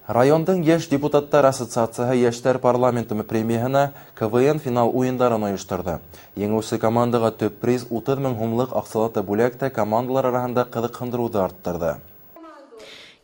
Райондың Йәш депутаттар ассоциацияһы Йәштәр парламенты премияһына КВН финал уйындарын ойошторҙо. Еңеүсе командаға төп приз 30 мең һумлыҡ аҡсалата бүләк тә командалар араһында ҡыҙыҡһындырыуҙы арттырҙы.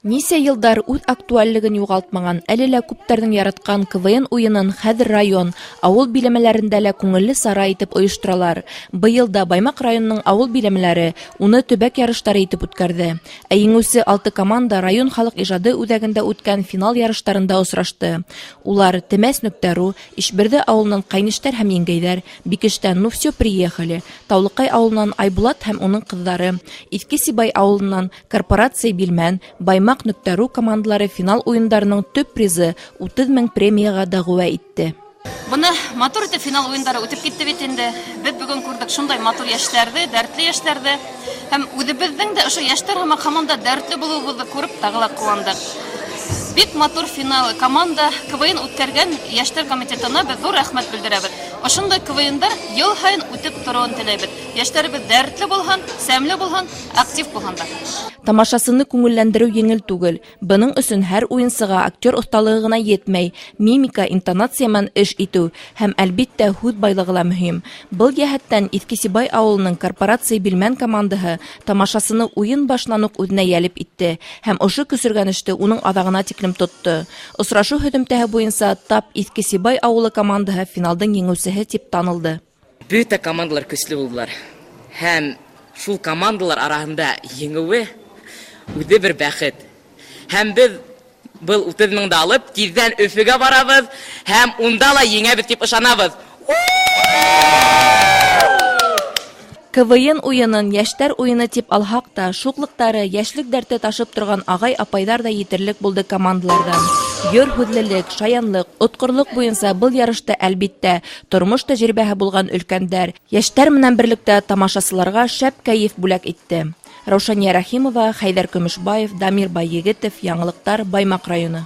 Нисә йылдар үҙ актуальлеген юғалтмаған, әле лә күптәрҙең яратҡан КВН уйынын хәҙер район, ауыл биләмәләрендә лә күңелле сара итеп ойошторалар. Быйыл да Баймаҡ районының ауыл биләмәләре уны төбәк ярыштары итеп үткәрҙе. Ә еңеүсе 6 команда район халыҡ ижады үҙәгендә үткән финал ярыштарында осрашты. Улар Темәс.ру, Ишбирҙе ауылынан Ҡәйнештәр һәм еңгәйҙәр, Бикештән Ну все приехали, Таулыҡай ауылынан Айбулат һәм уның ҡыҙҙары, Иҫке Сибай ауылынан Корпорация Билмән, Баймаҡ .ру командалары финал уйындарының төп призы 30 мең премияға дәғүә итте. Бына матур итеп финал уйындары үтеп китте бит инде. Беҙ бөгөн күрҙек шундай матур йәштәрҙе, дәртле йәштәрҙе. Һәм үҙебеҙҙең дә ошо йәштәр һымаҡ һаман да дәртле булыуыбыҙҙы күреп тағы ла ҡыуандыҡ. Бик матур финал. Команда КВН үткәргән йәштәр комитетына беҙ ҙур рәхмәт белдерәбеҙ. Ошондай КВНдар йыл һайын үтеп тороуын теләйбеҙ. Йәштәребеҙ дәртле булһын, сәмле булһын, актив булһындар. Тамашасыны күңелләндереү еңел түгел. Бының өсөн һәр уйынсыға актер оҫталығы ғына етмәй, мимика, интонация менән эш итеү һәм, әлбиттә, һүҙ байлығы ла мөһим. Был йәһәттән Иҫке Сибай ауылының Корпорация Билмән командаһы тамашасыны уйын башынан уҡ үҙенә йәлеп итте һәм ошо көсөргәнеште уның аҙағына тиклем тотто. Осрашыу һөҙөмтәһе буйынса тап Иҫке Сибай ауылы командаһы финалдың еңеүсеһе тип танылды. Бөтә командалар көслө булдылар. Һәм шул командалар араһында еңеүе үҙе бер бәхет. Һәм беҙ был 30 меңде алып, тиҙҙән Өфөгә барабыҙ һәм унда ла еңәбеҙ тип ышанабыҙ. КВН уйынын йәштәр уйыны тип алһаҡ та, шуҡлыҡтары, йәшлек дәрте ташып торған ағай-апайҙар ҙа етерлек булды командаларҙан. Йор һүҙлелек, шаянлыҡ, отҡорлоҡ буйынса был ярышта, әлбиттә, тормош тәжрибәһе булған өлкәндәр йәштәр менән берлектә тамашасыларға шәп кәйеф бүләк итте. Раушания Рәхимова, Хәйҙәр Көмөшбаев, Дамир Байегетов, Яңылыҡтар, Баймаҡ районы.